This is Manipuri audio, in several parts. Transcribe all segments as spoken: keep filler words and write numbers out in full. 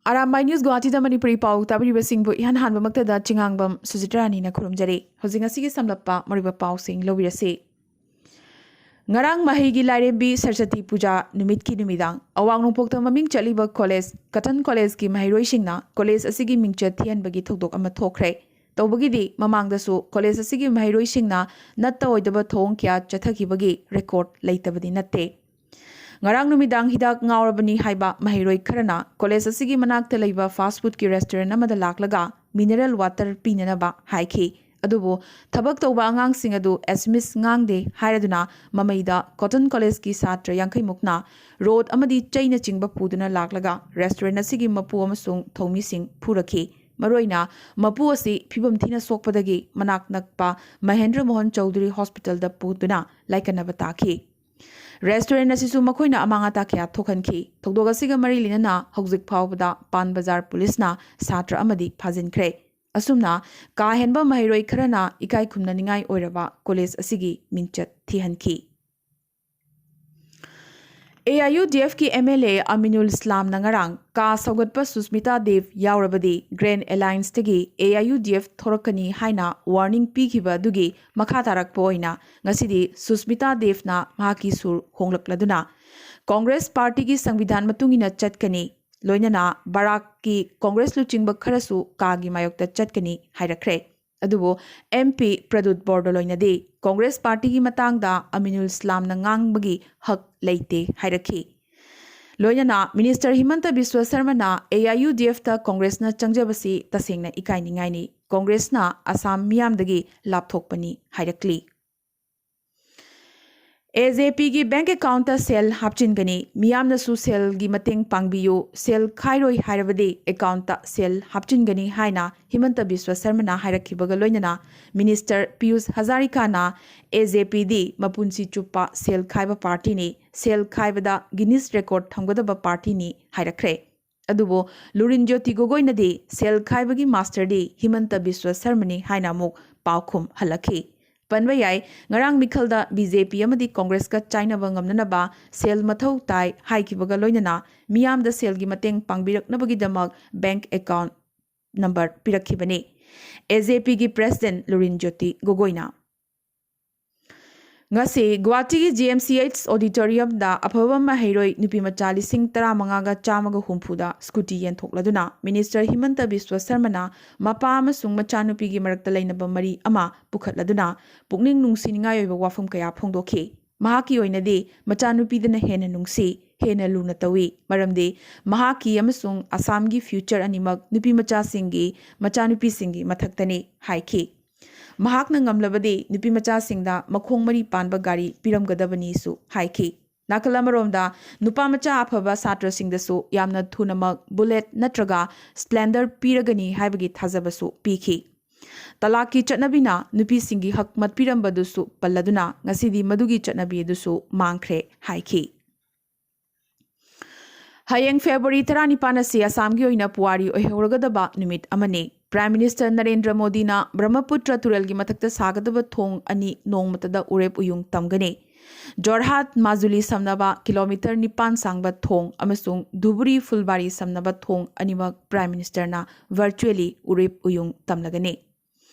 ꯑꯔꯥꯝꯕꯥꯏ ꯅ꯭ꯌꯨꯁ ꯒꯨꯋꯥꯍꯥꯇꯤꯗ ꯃꯅꯤꯄꯨꯔꯤ ꯄꯥꯎ ꯇꯥꯕꯤꯔꯤꯕꯁꯤꯡꯕꯨ ꯏꯍꯥꯟ ꯍꯥꯟꯕꯃꯛꯇꯗ ꯆꯤꯉꯥꯡꯕꯝ ꯁꯨꯖꯤꯇ꯭ꯔꯥꯅꯤꯅ ꯈꯨꯔꯨꯝꯖꯔꯤ꯫ ꯍꯧꯖꯤꯛ ꯉꯁꯤꯒꯤ ꯁꯝꯂꯞꯄ ꯃꯔꯨꯑꯣꯏꯕ ꯄꯥꯎꯁꯤꯡ ꯂꯧꯕꯤꯔꯁꯤ꯫ ꯉꯔꯥꯡ ꯃꯍꯩꯒꯤ ꯂꯥꯏꯔꯦꯝꯕꯤ ꯁꯔꯁꯇꯤ ꯄꯨꯖꯥ ꯅꯨꯃꯤꯠꯀꯤ ꯅꯨꯃꯤꯗꯥꯡ ꯑꯋꯥꯡ ꯅꯣꯡꯄꯣꯛꯇ ꯃꯃꯤꯡ ꯆꯠꯂꯤꯕ ꯀꯣꯂꯦꯖ, ꯀꯇꯟ ꯀꯣꯂꯦꯖꯀꯤ ꯃꯍꯩꯔꯣꯏꯁꯤꯡꯅ ꯀꯣꯂꯦꯖ ꯑꯁꯤꯒꯤ ꯃꯤꯡꯆꯠ ꯊꯤꯍꯟꯕꯒꯤ ꯊꯧꯗꯣꯛ ꯑꯃ ꯊꯣꯛꯈ꯭ꯔꯦ꯫ ꯇꯧꯕꯒꯤꯗꯤ ꯃꯃꯥꯡꯗꯁꯨ ꯀꯣꯂꯦꯖ ꯑꯁꯤꯒꯤ ꯃꯍꯩꯔꯣꯏꯁꯤꯡꯅ ꯅꯠꯇ ꯑꯣꯏꯗꯕ ꯊꯧꯑꯣꯡ ꯀꯌꯥ ꯆꯠꯊꯈꯤꯕꯒꯤ ꯔꯦꯀꯣꯔꯗ ꯂꯩꯇꯕꯗꯤ ꯅꯠꯇꯦ꯫ ꯉꯔꯥꯡ ꯅꯨꯃꯤꯗꯥꯡ ꯍꯤꯗꯥꯛ ꯉꯥꯎꯔꯕꯅꯤ ꯍꯥꯏꯕ ꯃꯍꯩꯔꯣꯏ ꯈꯔꯅ ꯀꯣꯂꯦꯖ ꯑꯁꯤꯒꯤ ꯃꯅꯥꯛꯇ ꯂꯩꯕ ꯐꯥꯁ ꯐꯨꯗꯀꯤ ꯔꯦꯁꯇꯨꯔꯦꯟ ꯑꯃꯗ ꯂꯥꯛꯂꯒ ꯃꯤꯅꯔꯦꯜ ꯋꯥꯇꯔ ꯄꯤꯅꯅꯕ ꯍꯥꯏꯈꯤ꯫ ꯑꯗꯨꯕꯨ ꯊꯕꯛ ꯇꯧꯕ ꯑꯉꯥꯡꯁꯤꯡ ꯑꯗꯨ ꯑꯦꯁꯃꯤꯁ ꯉꯥꯡꯗꯦ ꯍꯥꯏꯔꯗꯨꯅ ꯃꯃꯩꯗ ꯀꯣꯇꯟ ꯀꯣꯂꯦꯖꯀꯤ ꯁꯥꯇ꯭ꯔ ꯌꯥꯡꯈꯩ ꯃꯨꯛꯅ ꯔꯣꯗ ꯑꯃꯗꯤ ꯆꯩꯅꯆꯤꯡꯕ ꯄꯨꯗꯨꯅ ꯂꯥꯛꯂꯒ ꯔꯦꯁꯇꯨꯔꯦꯟ ꯑꯁꯤꯒꯤ ꯃꯄꯨ ꯑꯃꯁꯨꯡ ꯊꯧꯃꯤꯁꯤꯡ ꯐꯨꯔꯛꯈꯤ꯫ ꯃꯔꯨꯑꯣꯏꯅ ꯃꯄꯨ ꯑꯁꯤ ꯐꯤꯕꯝ ꯊꯤꯅ ꯁꯣꯛꯄꯗꯒꯤ ꯃꯅꯥꯛ ꯅꯛꯄ ꯃꯍꯦꯟꯗ꯭ꯔ ꯃꯣꯍꯟ ꯆꯧꯙꯨꯔꯤ ꯍꯣꯁꯄꯤꯇꯥꯜꯗ ꯄꯨꯗꯨꯅ ꯂꯥꯏꯀꯠꯅꯕ ꯇꯥꯈꯤ꯫ ꯔꯦꯁꯇꯨꯔꯦꯟ ꯑꯁꯤꯁꯨ ꯃꯈꯣꯏꯅ ꯑꯃꯥꯡ ꯑꯇꯥ ꯀꯌꯥ ꯊꯣꯛꯍꯟꯈꯤ꯫ ꯊꯧꯗꯣꯛ ꯑꯁꯤꯒ ꯃꯔꯤ ꯂꯩꯅꯅ ꯍꯧꯖꯤꯛ ꯐꯥꯎꯕꯗ ꯄꯥꯟ ꯕꯖꯥꯔ ꯄꯨꯂꯤꯁꯅ ꯁꯥꯇ꯭ꯔ ꯑꯃꯗꯤ ꯐꯥꯖꯤꯟꯈ꯭ꯔꯦ꯫ ꯑꯁꯨꯝꯅ ꯀꯥ ꯍꯦꯟꯕ ꯃꯍꯩꯔꯣꯏ ꯈꯔꯅ ꯏꯀꯥꯏ ꯈꯨꯝꯅꯅꯤꯡꯉꯥꯏ ꯑꯣꯏꯔꯕ ꯀꯣꯂꯦꯖ ꯑꯁꯤꯒꯤ ꯃꯤꯡꯆꯠ ꯊꯤꯍꯟꯈꯤ꯫ AIUDFꯀꯤ MLA ꯑꯃꯤꯅꯨꯜ ꯏꯁꯂꯥꯝꯅ ꯉꯔꯥꯡ ꯀꯥ ꯁꯧꯒꯠꯄ ꯁꯨꯁꯃꯤꯇꯥ ꯗꯦꯕ ꯌꯥꯎꯔꯕꯗꯤ ꯒ꯭ꯔꯦꯟ ꯑꯦꯂꯥꯏꯟꯁꯇꯒꯤ AIUDF ꯊꯣꯔꯛꯀꯅꯤ ꯍꯥꯏꯅ ꯋꯥꯔꯅꯤꯡ ꯄꯤꯈꯤꯕ ꯑꯗꯨꯒꯤ ꯃꯈꯥ ꯇꯥꯔꯛꯄ ꯑꯣꯏꯅ ꯉꯁꯤꯗꯤ ꯁꯨꯁꯃꯤꯇꯥ ꯗꯦꯕꯅ ꯃꯍꯥꯛꯀꯤ ꯁꯨꯔ ꯍꯣꯡꯂꯛꯂꯗꯨꯅ ꯀꯣꯡꯒ꯭ꯔꯦꯁ ꯄꯥꯔꯇꯤꯒꯤ ꯁꯪꯕꯤꯙꯥꯟ ꯃꯇꯨꯡ ꯏꯟꯅ ꯆꯠꯀꯅꯤ, ꯂꯣꯏꯅꯅ ꯕꯔꯥꯛꯀꯤ ꯀꯣꯡꯒ꯭ꯔꯦꯁ ꯂꯨꯆꯤꯡꯕ ꯈꯔꯁꯨ ꯀꯥꯒꯤ ꯃꯥꯌꯣꯛꯇ ꯆꯠꯀꯅꯤ ꯍꯥꯏꯔꯛꯈ꯭ꯔꯦ꯫ ꯑꯗꯨꯕꯨ MP ꯄ꯭ꯔꯗꯨꯠ ꯕꯣꯔꯗꯣꯂꯣꯏꯅꯗꯤ ꯀꯣꯡꯒ꯭ꯔꯦꯁ ꯄꯥꯔꯇꯤꯒꯤ ꯃꯇꯥꯡꯗ ꯑꯃꯤꯅꯨꯜ ꯏꯁꯂꯥꯝꯅ ꯉꯥꯡꯕꯒꯤ ꯍꯛ ꯂꯩꯇꯦ ꯍꯥꯏꯔꯛꯈꯤ꯫ ꯂꯣꯏꯅꯅ ꯃꯤꯅꯤꯁꯇꯔ ꯍꯤꯃꯟꯇ ꯕꯤꯁ꯭ꯋ ꯁꯔꯃꯅ AIUDFꯇ ꯀꯣꯡꯒ꯭ꯔꯦꯁꯅ ꯆꯪꯖꯕꯁꯤ ꯇꯁꯦꯡꯅ ꯏꯀꯥꯏꯅꯤꯡꯉꯥꯏꯅꯤ꯫ ꯀꯣꯡꯒ꯭ꯔꯦꯁꯅ ꯑꯁꯥꯝ ꯃꯤꯌꯥꯝꯗꯒꯤ ꯂꯥꯞꯊꯣꯛꯄꯅꯤ ꯍꯥꯏꯔꯛꯂꯤ꯫ AJPꯒꯤ ꯕꯦꯡꯛ ꯑꯦꯀꯥꯎꯟꯠꯇ ꯁꯦꯜ ꯍꯥꯞꯆꯤꯟꯒꯅꯤ꯫ ꯃꯤꯌꯥꯝꯅꯁꯨ ꯁꯦꯜꯒꯤ ꯃꯇꯦꯡ ꯄꯥꯡꯕꯤꯌꯨ꯫ ꯁꯦꯜ ꯈꯥꯏꯔꯣꯏ ꯍꯥꯏꯔꯕꯗꯤ ꯑꯦꯀꯥꯎꯟꯠꯇ ꯁꯦꯜ ꯍꯥꯞꯆꯤꯟꯒꯅꯤ ꯍꯥꯏꯅ ꯍꯤꯃꯟꯇ ꯕꯤꯁ꯭ꯋ ꯁꯔꯃꯅ ꯍꯥꯏꯔꯛꯈꯤꯕꯒ ꯂꯣꯏꯅꯅ ꯃꯤꯅꯤꯁꯇꯔ ꯄꯤꯌꯨꯁ ꯍꯖꯥꯔꯤꯀꯥꯅ AJPꯗꯤ ꯃꯄꯨꯟꯁꯤ ꯆꯨꯞꯄ ꯁꯦꯜ ꯈꯥꯏꯕ ꯄꯥꯔꯇꯤꯅꯤ, ꯁꯦꯜ ꯈꯥꯏꯕꯗ ꯒꯤꯅꯤꯁ ꯔꯦꯀꯣꯔꯗ ꯊꯝꯒꯗꯕ ꯄꯥꯔꯇꯤꯅꯤ ꯍꯥꯏꯔꯛꯈ꯭ꯔꯦ꯫ ꯑꯗꯨꯕꯨ ꯂꯨꯔꯤꯟ ꯖ꯭ꯌꯣꯇꯤ ꯒꯣꯒꯣꯏꯅꯗꯤ ꯁꯦꯜ ꯈꯥꯏꯕꯒꯤ ꯃꯥꯁꯇꯔꯗꯤ ꯍꯤꯃꯟꯇ ꯕꯤꯁ꯭ꯋ ꯁꯔꯃꯅꯤ ꯍꯥꯏꯅ ꯑꯃꯨꯛ ꯄꯥꯎꯈꯨꯝ ꯍꯜꯂꯛꯈꯤ꯫ ꯄꯟꯕ ꯌꯥꯏ꯫ ꯉꯔꯥꯡ ꯃꯤꯈꯜꯗ ꯕꯤ ꯖꯦ ꯄꯤ ꯑꯃꯗꯤ ꯀꯣꯡꯒ꯭ꯔꯦꯁꯀ ꯆꯥꯏꯅꯕ ꯉꯝꯅꯅꯕ ꯁꯦꯜ ꯃꯊꯧ ꯇꯥꯏ ꯍꯥꯏꯈꯤꯕꯒ ꯂꯣꯏꯅꯅ ꯃꯤꯌꯥꯝꯗ ꯁꯦꯜꯒꯤ ꯃꯇꯦꯡ ꯄꯥꯡꯕꯤꯔꯛꯅꯕꯒꯤꯗꯃꯛ ꯕꯦꯡꯛ ꯑꯦꯀꯥꯎꯟ ꯅꯝꯕꯔ ꯄꯤꯔꯛꯈꯤꯕꯅꯤ꯫ ꯑꯦ ꯖꯦ ꯄꯤꯒꯤ ꯄ꯭ꯔꯦꯁꯤꯗꯦꯟꯠ ꯂꯨꯔꯤꯟ ꯖꯣꯇꯤ ꯒꯣꯒꯣꯏꯅ꯫ ꯉꯁꯤ ꯒꯨꯋꯥꯍꯥꯇꯤꯒꯤ ꯖꯤ ꯑꯦꯝ ꯁꯤ ꯑꯩꯆ ꯑꯣꯗꯤꯇꯣꯔꯤꯌꯝꯗ ꯑꯐꯕ ꯃꯍꯩꯔꯣꯏ ꯅꯨꯄꯤꯃꯆꯥ ꯂꯤꯁꯤꯡ ꯇꯔꯥꯃꯉꯥꯒ ꯆꯥꯝꯃꯒ ꯍꯨꯝꯐꯨꯗ ꯁ꯭ꯀꯨꯇꯤ ꯌꯦꯟꯊꯣꯛꯂꯗꯨꯅ ꯃꯤꯅꯤꯁꯇꯔ ꯍꯤꯃꯟꯇ ꯕꯤꯁ꯭ꯋ ꯁꯔꯃꯅ ꯃꯄꯥ ꯑꯃꯁꯨꯡ ꯃꯆꯥꯅꯨꯄꯤꯒꯤ ꯃꯔꯛꯇ ꯂꯩꯅꯕ ꯃꯔꯤ ꯑꯃ ꯄꯨꯈꯠꯂꯗꯨꯅ ꯄꯨꯛꯅꯤꯡ ꯅꯨꯡꯁꯤꯅꯤꯡꯉꯥꯏ ꯑꯣꯏꯕ ꯋꯥꯐꯝ ꯀꯌꯥ ꯐꯣꯡꯗꯣꯛꯈꯤ꯫ ꯃꯍꯥꯛꯀꯤ ꯑꯣꯏꯅꯗꯤ ꯃꯆꯥꯅꯨꯄꯤꯗꯅ ꯍꯦꯟꯅ ꯅꯨꯡꯁꯤ, ꯍꯦꯟꯅ ꯂꯨꯅ ꯇꯧꯏ, ꯃꯔꯝꯗꯤ ꯃꯍꯥꯛꯀꯤ ꯑꯃꯁꯨꯡ ꯑꯁꯥꯝꯒꯤ ꯐ꯭ꯌꯨꯆꯔ ꯑꯅꯤꯃꯛ ꯅꯨꯄꯤꯃꯆꯥꯁꯤꯡꯒꯤ ꯃꯆꯥꯅꯨꯄꯤꯁꯤꯡꯒꯤ ꯃꯊꯛꯇꯅꯤ ꯍꯥꯏꯈꯤ꯫ ꯃꯍꯥꯛꯅ ꯉꯝꯂꯕꯗꯤ ꯅꯨꯄꯤꯃꯆꯥꯁꯤꯡꯗ ꯃꯈꯣꯡ ꯃꯔꯤ ꯄꯥꯟꯕ ꯒꯥꯔꯤ ꯄꯤꯔꯝꯒꯗꯕꯅꯤꯁꯨ ꯍꯥꯏꯈꯤ꯫ ꯅꯥꯀꯜ ꯑꯃꯔꯣꯝꯗ, ꯅꯨꯄꯥ ꯃꯆꯥ ꯑꯐꯕ ꯁꯥꯇ꯭ꯔꯁꯤꯡꯗꯁꯨ ꯌꯥꯝꯅ ꯊꯨꯅꯃꯛ ꯕꯨꯂꯦꯠ ꯅꯠꯇ꯭ꯔꯒ ꯁ꯭ꯄ꯭ꯂꯦꯟꯗꯔ ꯄꯤꯔꯒꯅꯤ ꯍꯥꯏꯕꯒꯤ ꯊꯥꯖꯕꯁꯨ ꯄꯤꯈꯤ꯫ ꯇꯂꯥꯛꯀꯤ ꯆꯠꯅꯕꯤꯅ ꯅꯨꯄꯤꯁꯤꯡꯒꯤ ꯍꯛ ꯃꯠꯄꯤꯔꯝꯕꯗꯨꯁꯨ ꯄꯜꯂꯗꯨꯅ ꯉꯁꯤꯗꯤ ꯃꯗꯨꯒꯤ ꯆꯠꯅꯕꯤ ꯑꯗꯨꯁꯨ ꯃꯥꯡꯈ꯭ꯔꯦ ꯍꯥꯏꯈꯤ꯫ ꯍꯌꯦꯡ ꯐꯦꯕ꯭ꯔꯨꯋꯥꯔꯤ ꯇꯔꯥꯅꯤꯄꯥꯟ ꯑꯁꯤ ꯑꯁꯥꯝꯒꯤ ꯑꯣꯏꯅ ꯄꯨꯋꯥꯔꯤ ꯑꯣꯏꯍꯧꯔꯒꯗꯕ ꯅꯨꯃꯤꯠ ꯑꯃꯅꯤ꯫ ꯄ꯭ꯔꯥꯏꯝ ꯃꯤꯅꯤꯁꯇꯔ ꯅꯔꯦꯟꯗ꯭ꯔ ꯃꯣꯗꯤꯅ ꯕ꯭ꯔꯍ꯭ꯃꯄꯨꯇ꯭ꯔ ꯇꯨꯔꯦꯜꯒꯤ ꯃꯊꯛꯇ ꯁꯥꯒꯗꯕ ꯊꯣꯡ ꯑꯅꯤ ꯅꯣꯡꯃꯇꯗ ꯎꯔꯦꯞ ꯎꯌꯨꯡ ꯇꯝꯒꯅꯤ꯫ ꯖꯣꯔꯍꯥꯠ ꯃꯥꯖꯨꯂꯤ ꯁꯝꯅꯕ ꯀꯤꯂꯣꯃꯤꯇꯔ ꯅꯤꯄꯥꯟ ꯁꯥꯡꯕ ꯊꯣꯡ ꯑꯃꯁꯨꯡ ꯙꯨꯕꯨꯔꯤ ꯐꯨꯜꯕꯥꯔꯤ ꯁꯝꯅꯕ ꯊꯣꯡ ꯑꯅꯤꯃꯛ ꯄ꯭ꯔꯥꯏꯝ ꯃꯤꯅꯤꯁꯇꯔꯅ ꯚꯔꯆꯨꯑꯦꯂꯤ ꯎꯔꯦꯞ ꯎꯌꯨꯡ ꯇꯝꯂꯒꯅꯤ꯫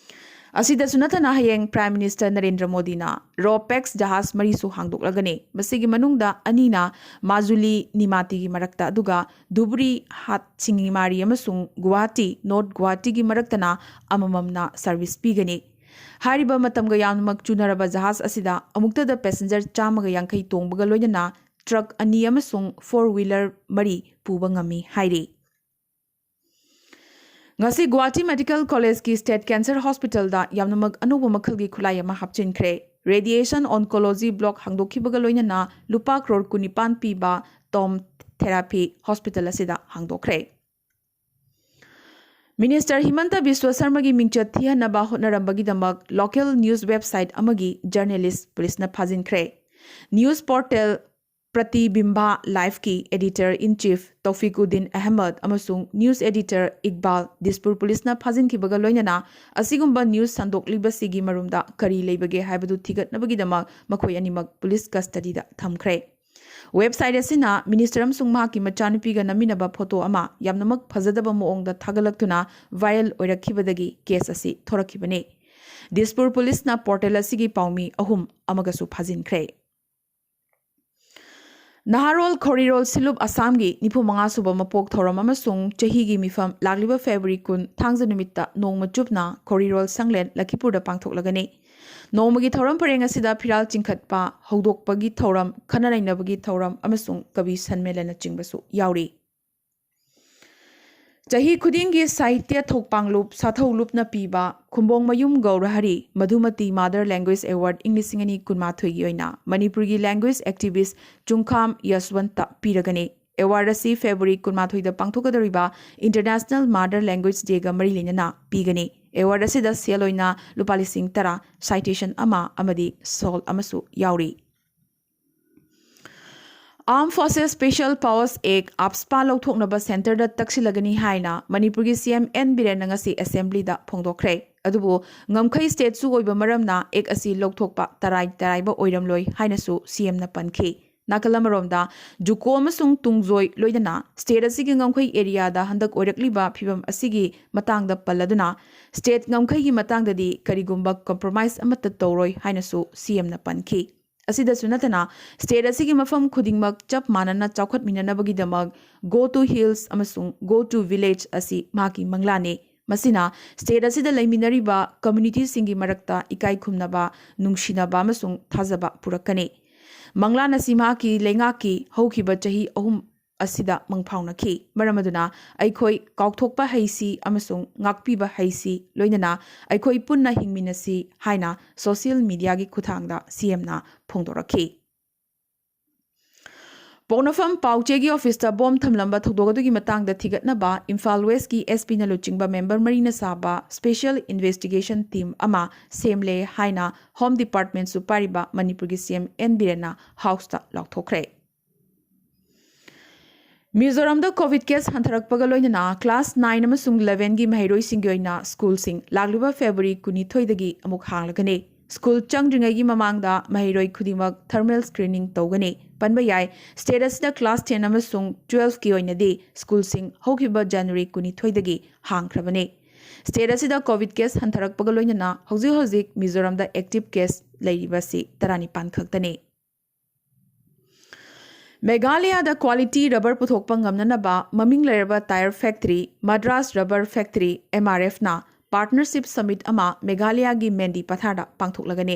ꯑꯁꯤꯗꯁꯨ ꯅꯠꯇꯅ ꯍꯌꯦꯡ ꯄ꯭ꯔꯥꯏꯝ ꯃꯤꯅꯤꯁꯇꯔ ꯅꯔꯦꯟꯗ꯭ꯔ ꯃꯣꯗꯤꯅ ꯔꯣ ꯄꯦꯛꯁ ꯖꯍꯥꯖ ꯃꯔꯤꯁꯨ ꯍꯥꯡꯗꯣꯛꯂꯒꯅꯤ꯫ ꯃꯁꯤꯒꯤ ꯃꯅꯨꯡꯗ ꯑꯅꯤꯅ ꯃꯥꯖꯨꯂꯤ ꯅꯤꯃꯥꯇꯤꯒꯤ ꯃꯔꯛꯇ, ꯑꯗꯨꯒ ꯙꯨꯕꯨꯔꯤ ꯍꯥꯠ ꯁꯤꯡꯒꯤꯃꯥꯔꯤ ꯑꯃꯁꯨꯡ ꯒꯨꯋꯥꯍꯥꯇꯤ, ꯅꯣꯔꯠ ꯒꯨꯋꯥꯍꯥꯇꯤꯒꯤ ꯃꯔꯛꯇꯅ ꯑꯃꯃꯝꯅ ꯁꯔꯚꯤꯁ ꯄꯤꯒꯅꯤ꯫ ꯍꯥꯏꯔꯤꯕ ꯃꯇꯝꯒ ꯌꯥꯝꯅꯃꯛ ꯆꯨꯅꯔꯕ ꯖꯍꯥꯖ ꯑꯁꯤꯗ ꯑꯃꯨꯛꯇꯗ ꯄꯦꯁꯦꯟꯖꯔ ꯆꯥꯝꯃꯒ ꯌꯥꯡꯈꯩ ꯇꯣꯡꯕꯒ ꯂꯣꯏꯅꯅ ꯇ꯭ꯔꯛ ꯑꯅꯤ ꯑꯃꯁꯨꯡ ꯐꯣꯔ ꯋꯤꯂꯔ ꯃꯔꯤ ꯄꯨꯕ ꯉꯝꯃꯤ ꯍꯥꯏꯔꯤ꯫ ꯉꯁꯤ ꯒꯨꯋꯥꯍꯥꯇꯤ ꯃꯦꯗꯤꯀꯦꯜ ꯀꯣꯂꯦꯖꯀꯤ ꯁ꯭ꯇꯦꯠ ꯀꯦꯟꯁꯔ ꯍꯣꯁꯄꯤꯇꯥꯜꯗ ꯌꯥꯝꯅꯃꯛ ꯑꯅꯧꯕ ꯃꯈꯜꯒꯤ ꯈꯨꯠꯂꯥꯏ ꯑꯃ ꯍꯥꯞꯆꯤꯟꯈ꯭ꯔꯦ꯫ ꯔꯦꯗꯤꯌꯦꯁꯟ ꯑꯣꯟꯀꯣꯂꯣꯖꯤ ꯕ꯭ꯂꯣꯛ ꯍꯥꯡꯗꯣꯛꯈꯤꯕꯒ ꯂꯣꯏꯅꯅ ꯂꯨꯄꯥ ꯀ꯭ꯔꯣꯔ ꯀꯨꯟꯅꯤꯄꯥꯟ ꯄꯤꯕ ꯇꯣꯝ ꯊꯦꯔꯥꯄꯤ ꯍꯣꯁꯄꯤꯇꯥꯜ ꯑꯁꯤꯗ ꯍꯥꯡꯗꯣꯛꯈ꯭ꯔꯦ꯫ ꯃꯤꯅꯤꯁꯇꯔ ꯍꯤꯃꯟꯇ ꯕꯤꯁ꯭ꯋ ꯁꯔꯃꯒꯤ ꯃꯤꯡꯆꯠ ꯊꯤꯍꯟꯅꯕ ꯍꯣꯠꯅꯔꯝꯕꯒꯤꯗꯃꯛ ꯂꯣꯀꯦꯜ ꯅ꯭ꯌꯨꯁ ꯋꯦꯕꯁꯥꯏꯠ ꯑꯃꯒꯤ ꯖꯔꯅꯦꯂꯤꯁ ꯄꯨꯂꯤꯁꯅ ꯐꯥꯖꯤꯟꯈ꯭ꯔꯦ꯫ ꯅ꯭ꯌꯨꯁ ꯄꯣꯔꯇꯦꯜ ꯄ꯭ꯔꯇꯤꯕꯤꯝꯕꯥ ꯂꯥꯏꯚꯀꯤ editor in chief Taufiquddin Ahmed ꯑꯃꯁꯨꯡ news editor ꯏꯛꯕꯥꯜ ꯗꯤꯁꯄꯨꯔ ꯄꯨꯂꯤꯁꯅ ꯐꯥꯖꯤꯟꯈꯤꯕꯒ ꯂꯣꯏꯅꯅ ꯑꯁꯤꯒꯨꯝꯕ news ꯁꯟꯗꯣꯛꯂꯤꯕꯁꯤꯒꯤ ꯃꯔꯨꯝꯗ ꯀꯔꯤ ꯂꯩꯕꯒꯦ ꯍꯥꯏꯕꯗꯨ ꯊꯤꯒꯠꯅꯕꯒꯤꯗꯃꯛ ꯃꯈꯣꯏ ꯑꯅꯤꯃꯛ ꯄꯨꯂꯤꯁ ꯀꯁꯇꯗꯤꯗ ꯊꯝꯈ꯭ꯔꯦ꯫ Website ꯑꯁꯤꯅ minister ꯑꯃꯁꯨꯡ ꯃꯍꯥꯛꯀꯤ ꯃꯆꯥꯅꯨꯄꯤꯒ ꯅꯝꯃꯤꯟꯅꯕ ꯐꯣꯇꯣ ꯑꯃ ꯌꯥꯝꯅꯃꯛ ꯐꯖꯗꯕ ꯃꯑꯣꯡꯗ ꯊꯥꯒꯠꯂꯛꯇꯨꯅ viral ꯑꯣꯏꯔꯛꯈꯤꯕꯗꯒꯤ case ꯑꯁꯤ ꯊꯣꯔꯛꯈꯤꯕꯅꯤ꯫ ꯗꯤꯁꯄꯨꯔ ꯄꯨꯂꯤꯁꯅ portal ꯑꯁꯤꯒꯤ ꯄꯥꯎꯃꯤ ꯑꯍꯨꯝ ꯑꯃꯒꯁꯨ ꯐꯥꯖꯤꯟꯈ꯭ꯔꯦ꯫ ꯅꯍꯥꯔꯣꯜ ꯈꯧꯔꯤꯔꯣꯜ ꯁꯤꯂꯨꯞ ꯑꯁꯥꯝꯒꯤ ꯅꯤꯐꯨ ꯃꯉꯥ ꯁꯨꯕ ꯃꯄꯣꯛ ꯊꯧꯔꯝ ꯑꯃꯁꯨꯡ ꯆꯍꯤꯒꯤ ꯃꯤꯐꯝ ꯂꯥꯛꯂꯤꯕ February ꯀꯨꯟ ꯊꯥꯡꯖ ꯅꯨꯃꯤꯠꯇ ꯅꯣꯡꯃ ꯆꯨꯞꯅ ꯈꯧꯔꯤꯔꯣꯜ ꯁꯪꯂꯦꯟ ꯂꯈꯤꯄꯨꯔꯗ ꯄꯥꯡꯊꯣꯛꯂꯒꯅꯤ꯫ ꯅꯣꯡꯃꯒꯤ ꯊꯧꯔꯝ ꯄꯔꯦꯡ ꯑꯁꯤꯗ ꯐꯤꯔꯥꯜ ꯆꯤꯡꯈꯠꯄ, ꯍꯧꯗꯣꯛꯄꯒꯤ ꯊꯧꯔꯝ, ꯈꯟꯅ ꯅꯩꯅꯕꯒꯤ ꯊꯧꯔꯝ ꯑꯃꯁꯨꯡ ꯀꯕꯤ ꯁꯟꯃꯦꯂꯟꯅꯆꯤꯡꯕꯁꯨ ꯌꯥꯎꯔꯤ꯫ ꯆꯍꯤ ꯈꯨꯗꯤꯡꯒꯤ ꯁꯥꯍꯤꯇ꯭ꯌ ꯊꯧꯄꯥꯡꯂꯨꯞ ꯁꯥꯊꯧꯂꯨꯞꯅ ꯄꯤꯕ ꯈꯨꯝꯕꯣꯡꯃꯌꯨꯝ ꯒꯧꯔꯍꯔꯤ ꯃꯙꯨꯃꯇꯤ Mother Language Award ꯏꯪ ꯂꯤꯁꯤꯡ ꯑꯅꯤ ꯀꯨꯟꯃꯥꯊꯣꯏꯒꯤ ꯑꯣꯏꯅ ꯃꯅꯤꯄꯨꯔꯒꯤ language activist ꯆꯨꯡꯈꯥꯝ ꯌꯁꯋꯟꯇ ꯄꯤꯔꯒꯅꯤ꯫ Award ꯑꯁꯤ February ꯀꯨꯟꯃꯥꯊꯣꯏꯗ ꯄꯥꯡꯊꯣꯛꯀꯗꯧꯔꯤꯕ International Mother Language Dayꯒ ꯃꯔꯤ ꯂꯩꯅꯅ ꯄꯤꯒꯅꯤ꯫ Award ꯑꯁꯤꯗ ꯁꯦꯜ ꯑꯣꯏꯅ ꯂꯨꯄꯥ ꯂꯤꯁꯤꯡ ꯇꯔꯥ, citation ꯑꯃ ꯑꯃꯗꯤ shawl ꯑꯃꯁꯨ ꯌꯥꯎꯔꯤ꯫ Armed Forces Special Powers Act, AFSPA, ꯂꯧꯊꯣꯛꯅꯕ centreꯗ ꯇꯛꯁꯤꯜꯂꯒꯅꯤ ꯍꯥꯏꯅ ꯃꯅꯤꯄꯨꯔꯒꯤ CM N ꯕꯤꯔꯦꯟꯅ ꯉꯁꯤ assemblyꯗ ꯐꯣꯡꯗꯣꯛꯈ꯭ꯔꯦ꯫ ꯑꯗꯨꯕꯨ ꯉꯝꯈꯩ stateꯁꯨ ꯑꯣꯏꯕ ꯃꯔꯝꯅ act ꯑꯁꯤ ꯂꯧꯊꯣꯛꯄ ꯇꯔꯥꯏ ꯇꯔꯥꯏꯕ ꯑꯣꯏꯔꯝꯂꯣꯏ ꯍꯥꯏꯅꯁꯨ CMꯅ ꯄꯟꯈꯤ꯫ ꯅꯥꯀꯜ ꯑꯃꯔꯣꯝꯗ, ꯖꯨꯀꯣ ꯑꯃꯁꯨꯡ ꯇꯨꯡꯖꯣꯏ ꯂꯣꯏꯅꯅ state ꯑꯁꯤꯒꯤ ꯉꯝꯈꯩ areaꯗ ꯍꯟꯗꯛ ꯑꯣꯏꯔꯛꯂꯤꯕ ꯐꯤꯕꯝ ꯑꯁꯤꯒꯤ ꯃꯇꯥꯡꯗ ꯄꯜꯂꯗꯨꯅ, state ꯉꯝꯈꯩꯒꯤ ꯃꯇꯥꯡꯗꯗꯤ ꯀꯔꯤꯒꯨꯝꯕ compromise ꯑꯃꯠꯇ ꯇꯧꯔꯣꯏ ꯍꯥꯏꯅꯁꯨ CMꯅ ꯄꯟꯈꯤ꯫ ꯑꯁꯤꯗꯁꯨ ꯅꯠꯇꯅ, state ꯑꯁꯤꯒꯤ ꯃꯐꯝ ꯈꯨꯗꯤꯡꯃꯛ ꯆꯞ ꯃꯥꯟꯅꯅ ꯆꯥꯎꯈꯠꯃꯤꯟꯅꯅꯕꯒꯤꯗꯃꯛ Go to Hills ꯑꯃꯁꯨꯡ Go to Village ꯑꯁꯤ ꯃꯍꯥꯛꯀꯤ ꯃꯪꯂꯥꯟꯅꯤ꯫ ꯃꯁꯤꯅ state ꯑꯁꯤꯗ ꯂꯩꯃꯤꯟꯅꯔꯤꯕ communityꯁꯤꯡꯒꯤ ꯃꯔꯛꯇ ꯏꯀꯥꯏ ꯈꯨꯝꯅꯕ, ꯅꯨꯡꯁꯤꯅꯕ ꯑꯃꯁꯨꯡ ꯊꯥꯖꯕ ꯄꯨꯔꯛꯀꯅꯤ꯫ ꯃꯪꯂꯥꯟ ꯑꯁꯤ ꯃꯍꯥꯛꯀꯤ ꯂꯩꯉꯥꯛꯀꯤ ꯍꯧꯈꯤꯕ ꯆꯍꯤ ꯑꯍꯨꯝ ꯑꯁꯤꯗ ꯃꯪꯐꯥꯎꯅꯈꯤ꯫ ꯃꯔꯝ ꯑꯗꯨꯅ ꯑꯩꯈꯣꯏ ꯀꯥꯎꯊꯣꯛꯄ ꯍꯩꯁꯤ ꯑꯃꯁꯨꯡ ꯉꯥꯛꯄꯤꯕ ꯍꯩꯁꯤ, ꯂꯣꯏꯅꯅ ꯑꯩꯈꯣꯏ ꯄꯨꯟꯅ ꯍꯤꯡꯃꯤꯟꯅꯁꯤ ꯍꯥꯏꯅ social mediaꯒꯤ ꯈꯨꯠꯊꯥꯡꯗ CMꯅ ꯐꯣꯡꯗꯣꯔꯛꯈꯤ꯫ ꯄꯣꯛꯅꯐꯝ ꯄꯥꯎꯆꯦꯒꯤ officeꯇ bomb ꯊꯝꯂꯝꯕ ꯊꯧꯗꯣꯛ ꯑꯗꯨꯒꯤ ꯃꯇꯥꯡꯗ ꯊꯤꯒꯠꯅꯕ ꯏꯝꯐꯥꯜ Westꯀꯤ SPꯅ ꯂꯨꯆꯤꯡꯕ member ꯃꯔꯤꯅ ꯁꯥꯕ special investigation team ꯑꯃ ꯁꯦꯝꯂꯦ ꯍꯥꯏꯅ Home Departmentꯁꯨ ꯄꯥꯏꯔꯤꯕ ꯃꯅꯤꯄꯨꯔꯒꯤ CM N ꯕꯤꯔꯦꯟꯅ Houseꯇ ꯂꯥꯎꯊꯣꯛꯈ꯭ꯔꯦ꯫ ꯃꯤꯖꯣꯔꯥꯝꯗ ꯀꯣꯚꯤꯗ ꯀꯦꯁ ꯍꯟꯊꯔꯛꯄꯒ ꯂꯣꯏꯅꯅ ꯀ꯭ꯂꯥꯁ ꯅꯥꯏꯟ ꯑꯃꯁꯨꯡ ꯏꯂꯦꯚꯦꯟꯒꯤ ꯃꯍꯩꯔꯣꯏꯁꯤꯡꯒꯤ ꯑꯣꯏꯅ ꯁ꯭ꯀꯨꯜꯁꯤꯡ ꯂꯥꯛꯂꯤꯕ ꯐꯦꯕ꯭ꯔꯨꯋꯥꯔꯤ ꯀꯨꯟꯅꯤꯊꯣꯏꯗꯒꯤ ꯑꯃꯨꯛ ꯍꯥꯡꯂꯒꯅꯤ꯫ ꯁ꯭ꯀꯨꯜ ꯆꯪꯗ꯭ꯔꯤꯉꯩꯒꯤ ꯃꯃꯥꯡꯗ ꯃꯍꯩꯔꯣꯏ ꯈꯨꯗꯤꯡꯃꯛ ꯊꯔꯃꯦꯜ ꯁ꯭ꯀ꯭ꯔꯤꯅꯤꯡ ꯇꯧꯒꯅꯤ꯫ ꯄꯟꯕ ꯌꯥꯏ, ꯁ꯭ꯇꯦꯠ ꯑꯁꯤꯗ ꯀ꯭ꯂꯥꯁ ꯇꯦꯟ ꯑꯃꯁꯨꯡ ꯇꯨꯋꯦꯜꯐꯀꯤ ꯑꯣꯏꯅꯗꯤ ꯁ꯭ꯀꯨꯜꯁꯤꯡ ꯍꯧꯈꯤꯕ ꯖꯅꯋꯥꯔꯤ ꯀꯨꯟꯅꯤꯊꯣꯏꯗꯒꯤ ꯍꯥꯡꯈ꯭ꯔꯕꯅꯤ꯫ ꯁ꯭ꯇꯦꯠ ꯑꯁꯤꯗ ꯀꯣꯚꯤꯗ ꯀꯦꯁ ꯍꯟꯊꯔꯛꯄꯒ ꯂꯣꯏꯅꯅ ꯍꯧꯖꯤꯛ ꯍꯧꯖꯤꯛ ꯃꯤꯖꯣꯔꯥꯝꯗ ꯑꯦꯛꯇꯤꯚ ꯀꯦꯁ ꯂꯩꯔꯤꯕꯁꯤ ꯇꯔꯥꯅꯤꯄꯥꯟ ꯈꯛꯇꯅꯤ꯫ ꯃꯦꯘꯥꯂꯌꯥꯗ ꯀ꯭ꯋꯥꯂꯤꯇꯤ ꯔꯕꯔ ꯄꯨꯊꯣꯛꯄ ꯉꯝꯅꯅꯕ ꯃꯃꯤꯡ ꯂꯩꯔꯕ tyre factory Madras rubber factory, M R ꯑꯦꯐꯅ ꯄꯥꯔꯠꯅꯔꯁꯤꯞ ꯁꯃꯤꯠ ꯑꯃ ꯃꯦꯘꯥꯂꯌꯥꯒꯤ ꯃꯦꯟꯗꯤ ꯄꯊꯥꯔꯗ ꯄꯥꯡꯊꯣꯛꯂꯒꯅꯤ꯫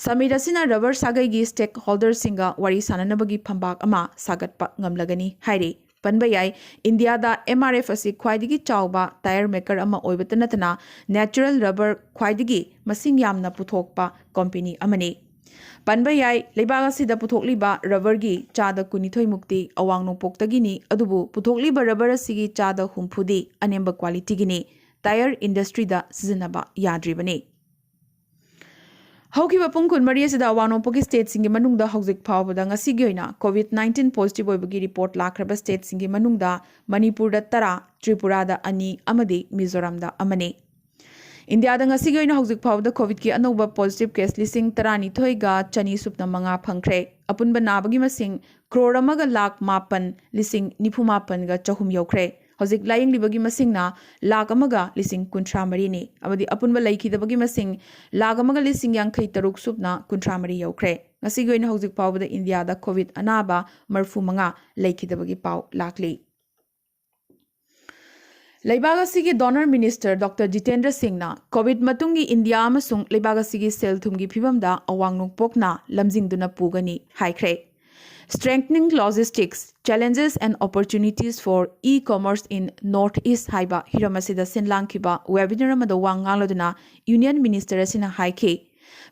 ꯁꯃꯤꯠ ꯑꯁꯤꯅ ꯔꯕꯔ ꯁꯥꯒꯩꯒꯤ ꯁ꯭ꯇꯦꯛ ꯍꯣꯜꯗꯔꯁꯤꯡꯒ ꯋꯥꯔꯤ ꯁꯥꯅꯅꯕꯒꯤ ꯐꯝꯕꯥꯛ ꯑꯃ ꯁꯥꯒꯠꯄ ꯉꯝꯂꯒꯅꯤ ꯍꯥꯏꯔꯤ꯫ ꯄꯟꯕ ꯌꯥꯏ, ꯏꯟꯗꯤꯌꯥꯗ ꯑꯦꯝ ꯑꯥꯔ ꯑꯦꯐ ꯑꯁꯤ ꯈ꯭ꯋꯥꯏꯗꯒꯤ ꯆꯥꯎꯕ ꯇꯥꯌꯔ ꯃꯦꯀꯔ ꯑꯃ ꯑꯣꯏꯕꯇ ꯅꯠꯇꯅ ꯅꯦꯆꯔꯦꯜ ꯔꯕꯔ ꯈ꯭ꯋꯥꯏꯗꯒꯤ ꯃꯁꯤꯡ ꯌꯥꯝꯅ ꯄꯨꯊꯣꯛꯄ ꯀꯝꯄꯦꯅꯤ ꯑꯃꯅꯤ꯫ ꯄꯟꯕ ꯌꯥꯏ, ꯂꯩꯕꯥꯛ ꯑꯁꯤꯗ ꯄꯨꯊꯣꯛꯂꯤꯕ ꯔꯕꯔꯒꯤ ꯆꯥꯗ ꯀꯨꯟꯅꯤꯊꯣꯏ ꯃꯨꯛꯇꯤ ꯑꯋꯥꯡ ꯅꯣꯡꯄꯣꯛꯇꯒꯤꯅꯤ, ꯑꯗꯨꯕꯨ ꯄꯨꯊꯣꯛꯂꯤꯕ ꯔꯕꯔ ꯑꯁꯤꯒꯤ ꯆꯥꯗ ꯍꯨꯝꯐꯨꯗꯤ ꯑꯅꯦꯝꯕ ꯀ꯭ꯋꯥꯂꯤꯇꯤꯒꯤꯅꯤ, ꯇꯥꯌꯔ ꯏꯟꯗꯁꯇ꯭ꯔꯤꯗ ꯁꯤꯖꯤꯟꯅꯕ ꯌꯥꯗ꯭ꯔꯤꯕꯅꯤ꯫ ꯍꯧꯈꯤꯕ ꯄꯨꯡ ꯀꯨꯟꯃꯔꯤ ꯑꯁꯤꯗ ꯑꯋꯥꯡ ꯅꯣꯡꯄꯣꯛꯀꯤ ꯁ꯭ꯇꯦꯠꯁꯤꯡꯒꯤ ꯃꯅꯨꯡꯗ ꯍꯧꯖꯤꯛ ꯐꯥꯎꯕꯗ ꯉꯁꯤꯒꯤ ꯑꯣꯏꯅ ꯀꯣꯚꯤꯗ ꯅꯥꯏꯟꯇꯤꯟ ꯄꯣꯖꯤꯇꯤꯚ ꯑꯣꯏꯕꯒꯤ ꯔꯤꯄꯣꯔꯠ ꯂꯥꯛꯈ꯭ꯔꯕ ꯁ꯭ꯇꯦꯠꯁꯤꯡꯒꯤ ꯃꯅꯨꯡꯗ ꯃꯅꯤꯄꯨꯔꯗ ꯇꯔꯥ, ꯇ꯭ꯔꯤꯄꯨꯔꯥꯗ ꯑꯅꯤ ꯑꯃꯗꯤ ꯃꯤꯖꯣꯔꯥꯝꯗ ꯑꯃꯅꯤ꯫ ꯏꯟꯗꯤꯌꯥꯗ ꯉꯁꯤꯒꯤ ꯑꯣꯏꯅ ꯍꯧꯖꯤꯛ ꯐꯥꯎꯕꯗ ꯀꯣꯚꯤꯗꯀꯤ ꯑꯅꯧꯕ ꯄꯣꯖꯤꯇꯤꯚ ꯀꯦꯁ ꯂꯤꯁꯤꯡ ꯇꯔꯥꯅꯤꯊꯣꯏꯒ ꯆꯅꯤ ꯁꯨꯞꯅ ꯃꯉꯥ ꯐꯪꯈ꯭ꯔꯦ꯫ ꯑꯄꯨꯟꯕ ꯅꯥꯕꯒꯤ ꯃꯁꯤꯡ ꯀ꯭ꯔꯣꯔ ꯑꯃꯒ ꯂꯥꯈ ꯃꯥꯄꯟ ꯂꯤꯁꯤꯡ ꯅꯤꯐꯨ ꯃꯥꯄꯟꯒ ꯆꯍꯨꯝ ꯌꯧꯈ꯭ꯔꯦ꯫ ꯍꯧꯖꯤꯛ ꯂꯥꯌꯦꯡꯂꯤꯕꯒꯤ ꯃꯁꯤꯡꯅ ꯂꯥꯈ ꯑꯃꯒ ꯂꯤꯁꯤꯡ ꯀꯨꯟꯊ꯭ꯔꯥ ꯃꯔꯤꯅꯤ, ꯑꯃꯗꯤ ꯑꯄꯨꯟꯕ ꯂꯩꯈꯤꯗꯕꯒꯤ ꯃꯁꯤꯡ ꯂꯥꯈ ꯑꯃꯒ ꯂꯤꯁꯤꯡ ꯌꯥꯡꯈꯩ ꯇꯔꯨꯛ ꯁꯨꯞꯅ ꯀꯨꯟꯊ꯭ꯔꯥ ꯃꯔꯤ ꯌꯧꯈ꯭ꯔꯦ꯫ ꯉꯁꯤꯒꯤ ꯑꯣꯏꯅ ꯍꯧꯖꯤꯛ ꯐꯥꯎꯕꯗ ꯏꯟꯗꯤꯌꯥꯗ ꯀꯣꯚꯤꯗ ꯑꯅꯥꯕ ꯃꯔꯤꯐꯨ ꯃꯉꯥ ꯂꯩꯈꯤꯗꯕꯒꯤ ꯄꯥꯎ ꯂꯥꯛꯂꯤ꯫ ꯂꯩꯕꯥꯛ ꯑꯁꯤꯒꯤ ꯗꯣꯅꯔ ꯃꯤꯅꯤꯁꯇꯔ ꯗꯣꯛꯇꯔ ꯖꯤꯇꯦꯟꯗ꯭ꯔ ꯁꯤꯡꯅ ꯀꯣꯚꯤꯗ ꯃꯇꯨꯡꯒꯤ ꯏꯟꯗꯤꯌꯥ ꯑꯃꯁꯨꯡ ꯂꯩꯕꯥꯛ ꯑꯁꯤꯒꯤ ꯁꯦꯜ ꯊꯨꯝꯒꯤ ꯐꯤꯕꯝꯗ ꯑꯋꯥꯡ ꯅꯣꯡꯄꯣꯛꯅ ꯂꯝꯖꯤꯡꯗꯨꯅ ꯄꯨꯒꯅꯤ ꯍꯥꯏꯈ꯭ꯔꯦ꯫ Strengthening Logistics, Challenges and Opportunities for E-Commerce in North East ꯍꯥꯏꯕ ꯍꯤꯔꯝ ꯑꯁꯤꯗ ꯁꯤꯟ ꯂꯥꯡꯈꯤꯕ ꯋꯦꯕꯤꯅꯥꯔ ꯑꯃꯗ ꯋꯥ ꯉꯥꯡꯂꯗꯨꯅ ꯌꯨꯅꯤꯌꯟ ꯃꯤꯅꯤꯁꯇꯔ ꯑꯁꯤꯅ ꯍꯥꯏꯈꯤ,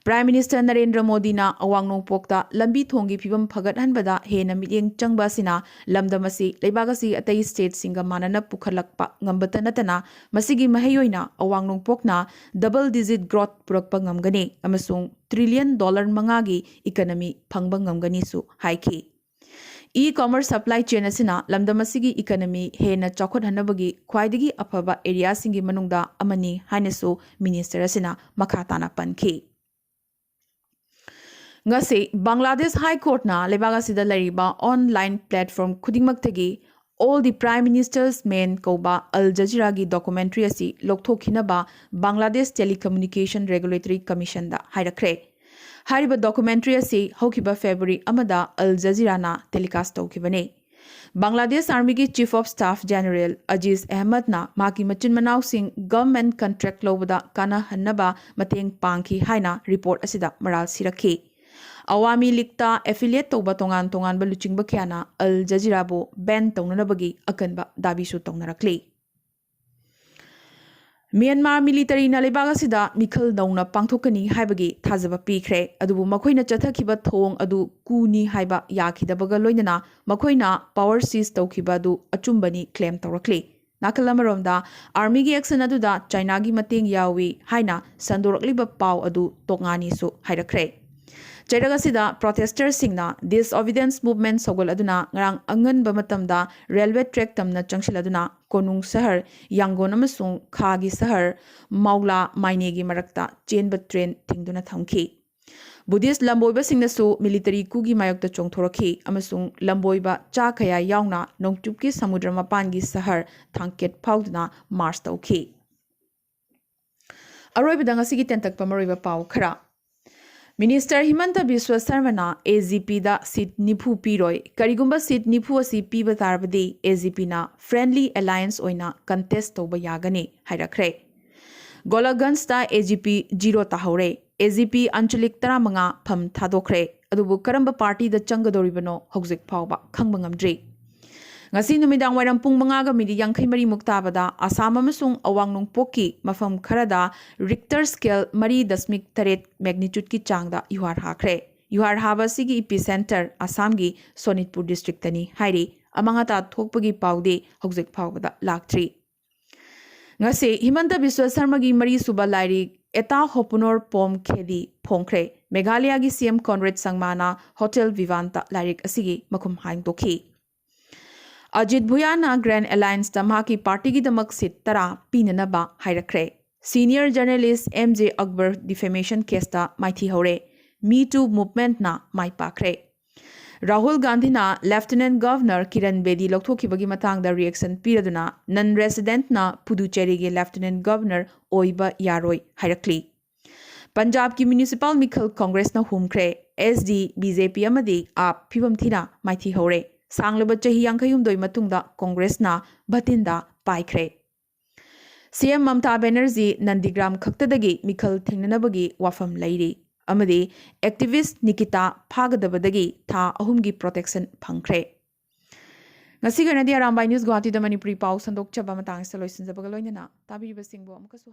ꯄ꯭ꯔꯥꯏꯝ ꯃꯤꯅꯤꯁꯇꯔ ꯅꯔꯦꯟꯗ꯭ꯔ ꯃꯣꯗꯤꯅ ꯑꯋꯥꯡ ꯅꯣꯡꯄꯣꯛꯇ ꯂꯝꯕꯤ ꯊꯣꯡꯒꯤ ꯐꯤꯕꯝ ꯐꯒꯠꯍꯟꯕꯗ ꯍꯦꯟꯅ ꯃꯤꯠꯌꯦꯡ ꯆꯪꯕ ꯑꯁꯤꯅ ꯂꯝꯗꯝ ꯑꯁꯤ ꯂꯩꯕꯥꯛ ꯑꯁꯤꯒꯤ ꯑꯇꯩ ꯁ꯭ꯇꯦꯠꯁꯤꯡꯒ ꯃꯥꯟꯅꯅ ꯄꯨꯈꯠꯂꯛꯄ ꯉꯝꯕꯇ ꯅꯠꯇꯅ ꯃꯁꯤꯒꯤ ꯃꯍꯩ ꯑꯣꯏꯅ ꯑꯋꯥꯡ ꯅꯣꯡꯄꯣꯛꯅ ꯗꯕꯜ ꯗꯤꯖꯤꯠ ꯒ꯭ꯔꯣꯊ ꯄꯨꯔꯛꯄ ꯉꯝꯒꯅꯤ ꯑꯃꯁꯨꯡ ꯇ꯭ꯔꯤꯂꯤꯌꯟ ꯗꯣꯂꯔ ꯃꯉꯥꯒꯤ ꯏꯀꯅꯃꯤ ꯐꯪꯕ ꯉꯝꯒꯅꯤꯁꯨ ꯍꯥꯏꯈꯤ꯫ E-commerce supply chain ꯑꯁꯤꯅ ꯂꯝꯗꯝ ꯑꯁꯤꯒꯤ economy ꯍꯦꯟꯅ ꯆꯥꯎꯈꯠꯍꯟꯅꯕꯒꯤ ꯈ꯭ꯋꯥꯏꯗꯒꯤ ꯑꯐꯕ areaꯁꯤꯡꯒꯤ ꯃꯅꯨꯡꯗ ꯑꯃꯅꯤ ꯍꯥꯏꯅꯁꯨ minister ꯑꯁꯤꯅ ꯃꯈꯥ ꯇꯥꯅ ꯄꯟꯈꯤ꯫ ꯉꯁꯤ ꯕꯪꯒ꯭ꯂꯥꯗꯦꯁ High Courtꯅ ꯂꯩꯕꯥꯛ ꯑꯁꯤꯗ ꯂꯩꯔꯤꯕ online platform ꯈꯨꯗꯤꯡꯃꯛꯇꯒꯤ All the Prime Minister's Men ꯀꯧꯕ ꯑꯜ ꯖꯖꯤꯔꯥꯒꯤ documentary ꯑꯁꯤ ꯂꯧꯊꯣꯛꯈꯤꯅꯕ ꯕꯪꯒ꯭ꯂꯥꯗꯦꯁ Telecommunication Regulatory Commissionꯗ ꯍꯥꯏꯔꯛꯈ꯭ꯔꯦ꯫ ꯍꯥꯏꯔꯤꯕ documentary ꯑꯁꯤ ꯍꯧꯈꯤꯕ February ꯑꯃꯗ ꯑꯜ ꯖꯖꯤꯔꯥꯅ telecast ꯇꯧꯈꯤꯕꯅꯤ꯫ Bangladesh Armyꯒꯤ Chief of Staff General Aziz ꯑꯍꯃꯗꯅ ꯃꯍꯥꯛꯀꯤ ꯃꯆꯤꯟ ꯃꯅꯥꯎꯁꯤꯡ government contract ꯂꯧꯕꯗ ꯀꯥꯟꯅꯍꯟꯅꯕ ꯃꯇꯦꯡ ꯄꯥꯡꯈꯤ ꯍꯥꯏꯅ report ꯑꯁꯤꯗ ꯃꯔꯥꯜ ꯁꯤꯔꯛꯈꯤ꯫ ꯑꯋꯥꯃꯤ ꯂꯤꯒꯇ affiliate ꯇꯧꯕ ꯇꯣꯉꯥꯟ ꯇꯣꯉꯥꯟꯕ ꯂꯨꯆꯤꯡꯕ ꯀꯌꯥꯅ ꯑꯜ ꯖꯖꯤꯔꯥꯕꯨ ban ꯇꯧꯅꯅꯕꯒꯤ ꯑꯀꯟꯕ ꯗꯥꯕꯤꯁꯨ ꯇꯧꯅꯔꯛꯂꯤ꯫ ꯃ꯭ꯌꯥꯟꯃꯥꯔ militaryꯅ ꯂꯩꯕꯥꯛ ꯑꯁꯤꯗ ꯃꯤꯈꯜ ꯅꯧꯅ ꯄꯥꯡꯊꯣꯛꯀꯅꯤ ꯍꯥꯏꯕꯒꯤ ꯊꯥꯖꯕ ꯄꯤꯈ꯭ꯔꯦ, ꯑꯗꯨꯕꯨ ꯃꯈꯣꯏꯅ ꯆꯠꯊꯈꯤꯕ ꯊꯧꯑꯣꯡ ꯑꯗꯨ coupꯅꯤ ꯍꯥꯏꯕ ꯌꯥꯈꯤꯗꯕꯒ ꯂꯣꯏꯅꯅ ꯃꯈꯣꯏꯅ power seize ꯇꯧꯈꯤꯕ ꯑꯗꯨ ꯑꯆꯨꯝꯕꯅꯤ claim ꯇꯧꯔꯛꯂꯤ꯫ ꯅꯥꯀꯜ ꯑꯃꯔꯣꯝꯗ, Armyꯒꯤ action ꯑꯗꯨꯗ Chinaꯒꯤ ꯃꯇꯦꯡ ꯌꯥꯎꯏ ꯍꯥꯏꯅ ꯁꯟꯗꯣꯔꯛꯂꯤꯕ ꯄꯥꯎ ꯑꯗꯨ ꯇꯣꯉꯥꯟꯅꯤꯁꯨ ꯍꯥꯏꯔꯛꯈ꯭ꯔꯦ꯫ ꯆꯩꯔꯛ ꯑꯁꯤꯗ protesters ꯁꯤꯡꯅ disobedience movement ꯁꯧꯒꯠꯂꯗꯨꯅ ꯉꯔꯥꯡ ꯑꯉꯟꯕ ꯃꯇꯝꯗ railway track ꯇꯝꯅ ꯆꯪꯁꯤꯜꯂꯗꯨꯅ ꯀꯣꯅꯨꯡ ꯁꯍꯔ ꯌꯥꯡꯒꯣꯟ ꯑꯃꯁꯨꯡ ꯈꯥꯒꯤ ꯁꯍꯔ ꯃꯥꯎꯂꯥ ꯃꯥꯏꯅꯦꯒꯤ ꯃꯔꯛꯇ ꯆꯦꯟꯕ train ꯊꯤꯡꯗꯨꯅ ꯊꯝꯈꯤ꯫ Buddhist ꯂꯝꯕꯣꯏꯕꯁꯤꯡꯅꯁꯨ military coupꯒꯤ ꯃꯥꯌꯣꯛꯇ ꯆꯣꯡꯊꯣꯔꯛꯈꯤ ꯑꯃꯁꯨꯡ ꯂꯝꯕꯣꯏꯕ ꯆꯥ ꯀꯌꯥ ꯌꯥꯎꯅ ꯅꯣꯡꯆꯨꯞꯀꯤ ꯁꯃꯨꯗ꯭ꯔ ꯃꯄꯥꯟꯒꯤ ꯁꯍꯔ ꯊꯥꯡꯀꯦꯠ ꯐꯥꯎꯗꯨꯅ march ꯇꯧꯈꯤ꯫ ꯑꯔꯣꯏꯕꯗ ꯉꯁꯤꯒꯤ ꯇꯦꯟꯇꯛꯄ ꯃꯔꯨꯑꯣꯏꯕ ꯄꯥꯎ ꯈꯔ꯫ Minister ꯍꯤꯃꯟꯇ ꯕꯤꯁ꯭ꯋ ꯁꯔꯃꯅ AGPꯗ seat ꯅꯤꯐꯨ ꯄꯤꯔꯣꯏ, ꯀꯔꯤꯒꯨꯝꯕ seat ꯅꯤꯐꯨ ꯑꯁꯤ ꯄꯤꯕ ꯇꯥꯔꯕꯗꯤ AGPꯅ friendly alliance ꯑꯣꯏꯅ contest ꯇꯧꯕ ꯌꯥꯒꯅꯤ ꯍꯥꯏꯔꯛꯈ꯭ꯔꯦ꯫ ꯒꯣꯂꯛꯒꯟꯖꯇ AGP zero ꯇꯥꯍꯧꯔꯦ꯫ AGP ꯑꯟꯆꯂꯤꯛ ꯇꯔꯥꯃꯉꯥ ꯐꯝ ꯊꯥꯗꯣꯛꯈ꯭ꯔꯦ꯫ ꯑꯗꯨꯕꯨ ꯀꯔꯝꯕ partyꯗ ꯆꯪꯒꯗꯧꯔꯤꯕꯅꯣ ꯍꯧꯖꯤꯛ ꯐꯥꯎꯕ ꯈꯪꯕ ꯉꯝꯗ꯭ꯔꯤ꯫ ꯉꯁꯤ ꯅꯨꯃꯤꯗꯥꯡ ꯋꯥꯏꯔꯝ ꯄꯨꯡ ꯃꯉꯥꯒ minute ꯌꯥꯡꯈꯩ ꯃꯔꯤꯃꯨꯛ ꯇꯥꯕꯗ ꯑꯁꯥꯝ ꯑꯃꯁꯨꯡ ꯑꯋꯥꯡ ꯅꯣꯡꯄꯣꯛꯀꯤ ꯃꯐꯝ ꯈꯔꯗ Richter scale ꯃꯔꯤ ꯗꯁꯃꯤꯛ ꯇꯔꯦꯠ magnitudeꯀꯤ ꯆꯥꯡꯗ ꯌꯨꯍꯥꯔ ꯍꯥꯈ꯭ꯔꯦ꯫ ꯌꯨꯍꯥꯔ ꯍꯥꯕ ꯑꯁꯤꯒꯤ epicentre ꯑꯁꯥꯝꯒꯤ ꯁꯣꯅꯤꯠꯄꯨꯔ districtꯇꯅꯤ ꯍꯥꯏꯔꯤ꯫ ꯑꯃꯥꯡ ꯑꯇꯥ ꯊꯣꯛꯄꯒꯤ ꯄꯥꯎꯗꯤ ꯍꯧꯖꯤꯛ ꯐꯥꯎꯕꯗ ꯂꯥꯛꯇ꯭ꯔꯤ꯫ ꯉꯁꯤ ꯍꯤꯃꯟꯇ ꯕꯤꯁ꯭ꯋ ꯁꯔꯃꯒꯤ ꯃꯔꯤꯁꯨꯕ ꯂꯥꯏꯔꯤꯛ ꯑꯦꯇꯥ ꯍꯣꯄꯨꯅꯣꯔ ꯄꯣꯝ ꯈꯦꯗꯤ ꯐꯣꯡꯈ꯭ꯔꯦ꯫ ꯃꯦꯘꯥꯂꯌꯥꯒꯤ ꯁꯤ ꯑꯦꯝ ꯀꯣꯟꯔꯦꯗ ꯁꯪꯃꯥꯅ ꯍꯣꯇꯦꯜ ꯚꯤꯚꯥꯟꯇ ꯂꯥꯏꯔꯤꯛ ꯑꯁꯤꯒꯤ ꯃꯈꯨꯝ ꯍꯥꯡꯗꯣꯛꯈꯤ꯫ ꯑꯖꯤꯠ ꯚꯨꯌꯥꯅ ꯒ꯭ꯔꯦꯟ ꯑꯦꯂꯥꯌꯟꯁꯇ ꯃꯍꯥꯛꯀꯤ ꯄꯥꯔꯇꯤꯒꯤꯗꯃꯛ ꯁꯤꯠ ꯇꯔꯥ ꯄꯤꯅꯅꯕ ꯍꯥꯏꯔꯛꯈ꯭ꯔꯦ꯫ Senior journalist M J Akbar defamation ꯀꯦꯁꯇ ꯃꯥꯏꯊꯤ ꯍꯧꯔꯦ꯫ ꯃꯤ ꯇꯨ ꯃꯨꯚꯃꯦꯟꯠꯅ ꯃꯥꯏ ꯄꯥꯛꯈ꯭ꯔꯦ꯫ ꯔꯥꯍꯨꯜ ꯒꯥꯟꯙꯤꯅ ꯂꯦꯐꯇꯤꯅꯦꯟꯠ ꯒꯚꯔꯅꯔ ꯀꯤꯔꯟ ꯕꯦꯗꯤ ꯂꯧꯊꯣꯛꯈꯤꯕꯒꯤ ꯃꯇꯥꯡꯗ ꯔꯤꯑꯦꯛꯁꯟ ꯄꯤꯔꯗꯨꯅ ꯅꯟ ꯔꯦꯁꯤꯗꯦꯟꯠꯅ ꯄꯨꯗꯨꯆꯦꯔꯤꯒꯤ ꯂꯦꯐꯇꯤꯅꯦꯟꯠ ꯒꯚꯔꯅꯔ ꯑꯣꯏꯕ ꯌꯥꯔꯣꯏ ꯍꯥꯏꯔꯛꯂꯤ꯫ ꯄꯟꯖꯥꯕꯀꯤ ꯃ꯭ꯌꯨꯅꯤꯁꯤꯄꯥꯜ ꯃꯤꯈꯜ ꯀꯣꯡꯒ꯭ꯔꯦꯁꯅ ꯍꯨꯝꯈ꯭ꯔꯦ꯫ ꯑꯦꯁ ꯗꯤ, ꯕꯤ ꯖꯦ ꯄꯤ ꯑꯃꯗꯤ ꯑꯥꯞ ꯐꯤꯕꯝ ꯊꯤꯅ ꯃꯥꯏꯊꯤ ꯍꯧꯔꯦ꯫ ꯁꯥꯡꯂꯕ ꯆꯍꯤ ꯌꯥꯡꯈꯩꯍꯨꯝꯗꯣꯏ ꯃꯇꯨꯡꯗ ꯀꯣꯡꯒ꯭ꯔꯦꯁꯅ ꯚꯇꯤꯟꯗꯥ ꯄꯥꯏꯈ꯭ꯔꯦ꯫ ꯁꯤ ꯑꯦꯝ ꯃꯝꯇꯥ ꯕꯦꯅꯔꯖꯤ ꯅꯟꯗꯤꯒ꯭ꯔꯥꯝ ꯈꯛꯇꯗꯒꯤ ꯃꯤꯈꯜ ꯊꯦꯡꯅꯅꯕꯒꯤ ꯋꯥꯐꯝ ꯂꯩꯔꯤ ꯑꯃꯗꯤ ꯑꯦꯛꯇꯤꯚꯤꯁ꯭ꯠ ꯅꯤꯀꯤꯇꯥ ꯐꯥꯒꯗꯕꯗꯒꯤ ꯊꯥ ꯑꯍꯨꯝꯒꯤ ꯄ꯭ꯔꯣꯇꯦꯛꯁꯟ ꯐꯪꯈ꯭ꯔꯦ꯫ ꯉꯁꯤꯒꯤ ꯑꯣꯏꯅꯗꯤ ꯑꯔꯥꯝꯕꯥꯏ ꯅ꯭ꯌꯨꯁ ꯒꯨꯋꯥꯍꯥꯇꯤꯗ ꯃꯅꯤꯄꯨꯔꯤ ꯄꯥꯎ ꯁꯟꯗꯣꯛꯆꯕ ꯃꯇꯥꯡ ꯑꯁꯤꯗ ꯂꯣꯏꯁꯤꯟꯖꯕꯒ ꯂꯣꯏꯅꯅ ꯇꯥꯕꯤꯔꯤꯕꯁꯤꯡꯕꯨ ꯑꯃꯨꯛꯀꯁꯨ